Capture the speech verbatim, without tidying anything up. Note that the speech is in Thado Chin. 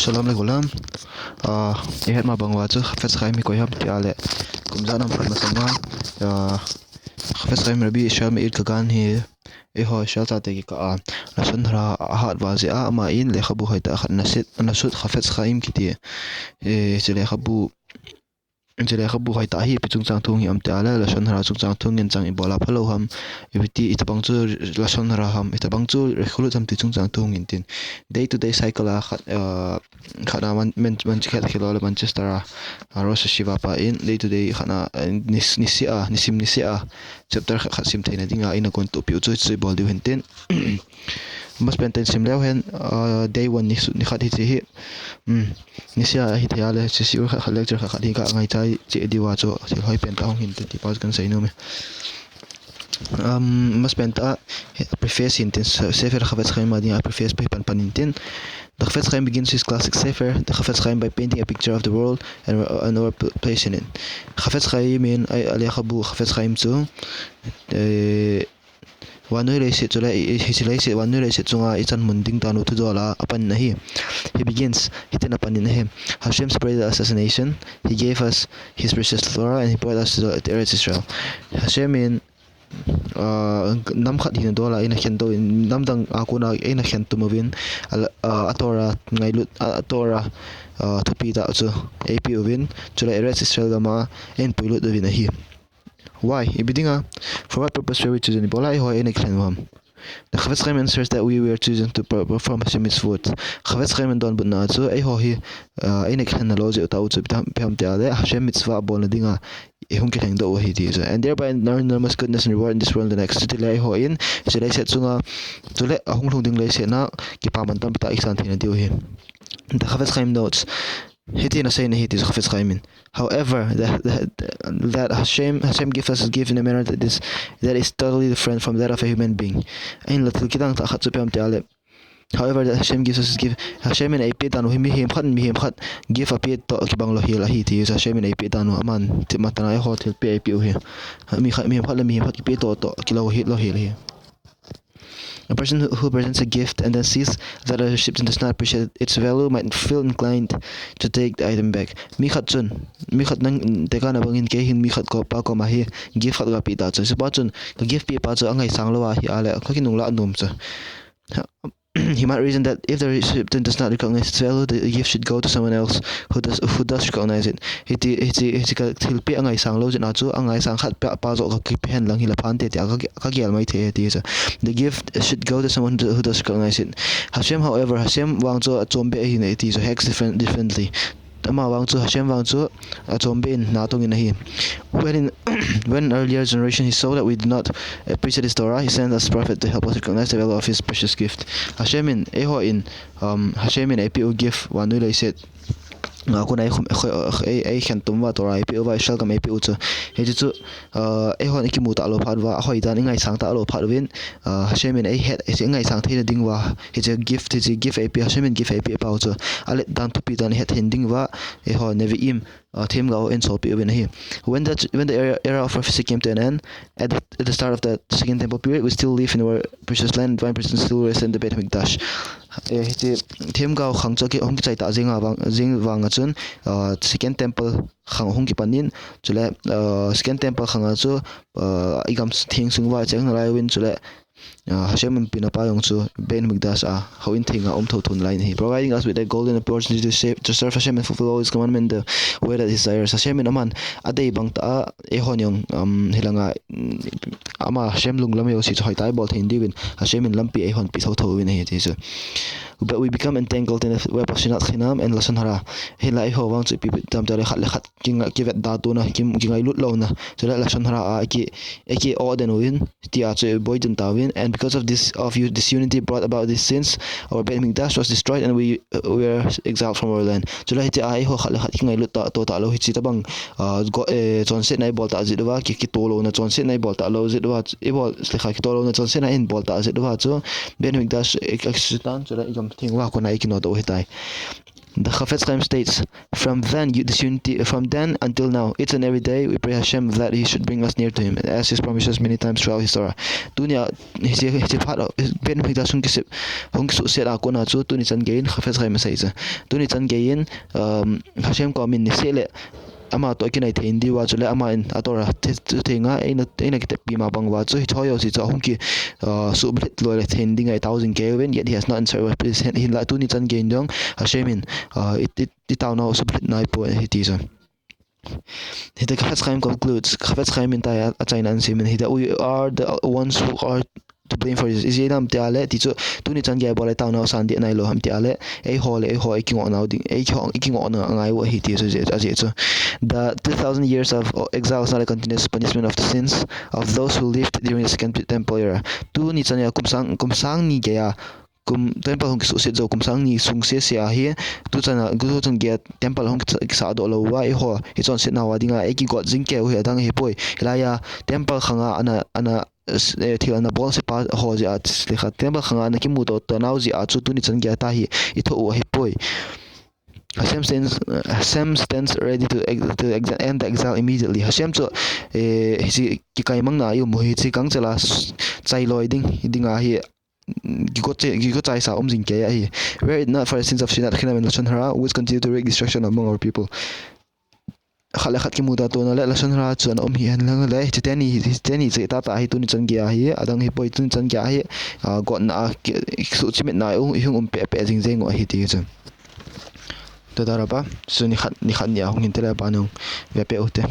Shalom aleichem. Ah, ihet ma bang uva chu Chafetz Chaim hi koi ham ti a le, kum ijat ham phat masang uva, ah, Chafetz Chaim Rabbi Israel Meir Kagan hi eiho Israel chate kikah a lashon hara ahat uva jeh a, ama in lekhabu hoitah khat ana sut, ana sut Chafetz Chaim kiti, eh, hiche lekhabu, hiche lekhabu hoitah hi ipi chungchang thu hung hi ham ti a le, lashon hara chungchang thu ngen chang ibol a phalou ham, ipi ti, itobang chu lashon hara ham, itobang chu rechulut ham ti chungchang thu hung in tin. Day to day cycle a khat, ah, khat a Man-, Man-, Manchester, khat hilou le Manchester a, ah, Rosh Yeshiva pa in day to day khat a, eh, ni, niseh a, nisim niseh a chapter khat, khat sim theina dinga eina gontoh piu chu, chu ibol diu hin tin. Amasapen in sim leu hen, ah, day one ni su-, ni khat hiche hi. Hmm. Niseh a hithei a le, hiche shiur khat, khat lecture khat, khat hi ka ngaichai cheh diu a chu, thil hoi pen tah hung hin tin ti pa chu kahin seinom e. Um, amasapen a, preface hin tin, Se-, Sefer Chafetz Chaim a dinga preface pa hi pan pan in tin. The Chafetz Chaim begins his classic Sefer, the Chafetz Chaim, by painting a picture of the world and, and our pl-, place in it. Chafetz Chaim in, a, alekhabu Chafetz Chaim chu, eh, vannoi leiset chule, i, i, hiche leiset, vannoi leiset chunga ichan mun ding dan u thudol a, apan in ahi. He begins, hitin apan in ahi. Hashem spread us as a nation. He gave us his precious Torah and he brought us to the, to Eretz Israel. Hashem in, ah, nam khat hina dol a eina khen doh in, nam dang a kona eina khen tum uvin, a, a, a Torah ngailut, a, a Torah, ah, thupi tah chu eipeh uvin, chule Eretz Israel gam a eihin puilut uvin ahi. Why? Ipi dinga, for what purpose were we chosen? Ibola eiho eina kilhen u ham? The Chafetz Chaim answers that we were chosen to per-, perform Hashem mitzvot. Chafetz Chaim in adonbutna a chu, eiho hi, ah, eina kilhenna lou jeh u tah u chu ipi ham, ipi ham ti a le, Hashem mitzvah bolna dinga eihung kilheng doh u ahi ti chu. And thereby earn enormous goodness and reward in this world and the next. Chutile eiho in, hiche leiset chunga, chule ahung lhung ding leiset a, kipaman tampi tah isan theina diu ahi. The Chafetz Chaim notes, hitin asei in ahi ti chu Chafetz Chaim in. However, the, the, that Hashem, Hashem gives us a gift in a manner that is, that is totally different from that of a human being. Ahinla thil kidang tah khat chu ipi ham ti a le, however, that Hashem gives us his gift, Hashem in eipeh dan u hi mihem khat, mihem khat gift apeh toh kibang louhel ahi ti chu, Hashem in eipeh dan u aman, ti matana eiho thilpeh eipeh u hi. Mi khat, mihem khat le mihem khat kipeh toh toh kilouhel, louhel ahi. A person who, who presents a gift and then sees that a recipient does not appreciate its value might feel inclined to take the item back. Mi khat chun, mi khat nang tekahna bangin kei hin mi khat ko, pa koma hi gift khat kapeh ta chu, hichepa chun ka gift pehpa chu angaisang lou ahi a le, kakinunglah nom chu. He might reason that if the recipient does not recognize its value, the gift should go to someone else who does, who does recognize it. Hiti, hiti, hiti ka thilpeh angaisang lou jeh a chu, angaisang khat pa, pa joh kakipeh hen lang hila phante tia ka, kagel mai thei e ti chu. The gift should go to someone who does recognize it. Hashem, however, Hashem vang chu achom beh ahi e ti chu, he acts different, differently. Ama vang chu, Hashem vang chu achom beh in natong in ahi. When in, when in earlier generation he saw that we did not appreciate his Torah, he sent us prophet to help us recognize the value of his precious gift. Hashem in, eiho in, um, Hashem in eipeh u gift, vannoi leiset a kona ei khum, ei, ei, ei khen tum uva Torah eipeh uva, Israel gam eipeh u chu. Hichu chu, ah, eihon ikimu talou phat uva, ahoi dan ingaisang talou phat uvin, ah, Hashem in eihet, ingaisang theina ding uva, hiche gift, hiche gift eipeh, Hashem in gift eipeh pau chu alet dan thupi dan ihet theina ding uva, eiho Nevi'im, ah, themgao in solpeh uvin ahi. When the, when the era, era of prophecy came to an end, at the, at the start of the second temple period, we still live in our precious land, divine presence still rests in the Beit Hamikdash. Eh, hiche themgao khang chu ki, hung kichai ta jing a vang, jing vang a chun, ah, second temple khang hung kipan in, chule, ah, second temple khang a chu, ah, igam theng sung uva icheng nalai uvin, chule, ah, Hashem umpi na pa jong chu Beit Hamikdash a, houin theng a um thotho nalai in ahi. Providing us with a golden opportunity to save, to serve Hashem and fulfill all his commandment the way that he desires. Hashem in aman adei bang tah a, eihon jong, um, hilanga, mm, ama Hashem lunglam jouse chu hoitah a ibol thei diuvin, Hashem in lampi eihon pe thotho uvin ahi ti chu. But we become entangled in the web of Sinat Chinam and Lashon Hara. Hinla eiho vang chu ipi, ipi ham ti a le khat le khat kinga, kivetda tona, ki, kingailut louna, chule Lashon Hara a iki, iki-oh den uvin, tia chu iboi den tauvin. And because of this, of u-, disunity brought about these sins, our Beit Hamikdash was destroyed and we, uh, were exiled from our land. Chule hitia eiho khat le khat kingailut ta, to talou hiche tabang, ah, go, eh, chonsetna ibol ta jeh uva, ki, kitoh louna chonsetna ibol talou jeh uva, ibol, slikha, kitoh louna chonsetna ibol ta jeh uva chu, Beit Hamikdash, eh, akisutan, chule igam theng uva kona ikinodoh u ahitai. The Chafetz Chaim states, from then, you, this unity, from then until now, each and every day, we pray Hashem that He should bring us near to Him, as His promises many times throughout His Torah. Tunia, hiche, hiche phat, Ben Mikdash hung kisep, hung kisuhset a kona chu, tuni chan geiyin, Chafetz Chaim asei chu. Tuni chan geiyin, um, Hashem koma min niseh le, ama toh kinai thei diu a chule ama in a Torah thei, thei nga eina, eina kiteppi ma bang uva chu hiche ho jouse chu ahung ki, uh, suhbulhit loi le thei ding a i tao jing kei uvin, yet he has not answered our pleas. Hin, hinla tuni chan geiyin jong Hashem in, uh, i, i, i taona u suhbulhit nai poi ahi ti chu. Hitia Chafetz Chaim concludes, Chafetz Chaim in tia achaina ahin seiyin, hitia, we are the ones who are to blame for this. Ijeh inem tia le, ti chu, tuni chan geiya bol a i taona u san ding nailou ham tia le, eiho le eiho i kingoh nau ding, eiho i kingoh na ngai u ahi ti chu, ajeh, ajeh chu. The two thousand years of exile is not a continuous punishment of the sins of those who lived during the Second Temple era. Tuni chan geiya kum sang, kum sang ni geiya, kum temple hung kisuhset jou kum sang ni sung sese a hi, tu chan a, tu chan geiya temple hung kisa, kisahdoh lou uva, eiho i chonset nau a dinga, ei kigot jing kei u hi adang ahipoi. Hilaiya temple khanga ana, ana, eh, thil ana bolse pa ho jeh a, le kha, temple khanga ana kimuto to nau jeh a chu tuni chan geiya tia hi i thoh u ahipoi. Hashem stands, Hashem stands ready to ex-, to ex-, end the exile immediately. Hashem chu, eh, hiche kikaimangna a i um u hi, hiche gangchel a s-, chai loi ding, ding ahi, mm, kigo che, kigo chaisa um jing kei ahi. Were it not for the sins of Shinat Chinam and Lashon Hara, which continue to wreak destruction among our people. Khat le khat kimuto tona le Lashon Hara chu ana um hihen lang le, hiche teni, hiche teni chu tahtah hi tuni chan geiya hi, adang ahipoi, tuni chan geiya hi, ah, gotna a ki, suhchimitna a i hung um pehpeh jing jeng u ahi ti chu. Toda rabah, chu nikhat, nikhat nia hung hinte le, ban hung ve peh ute.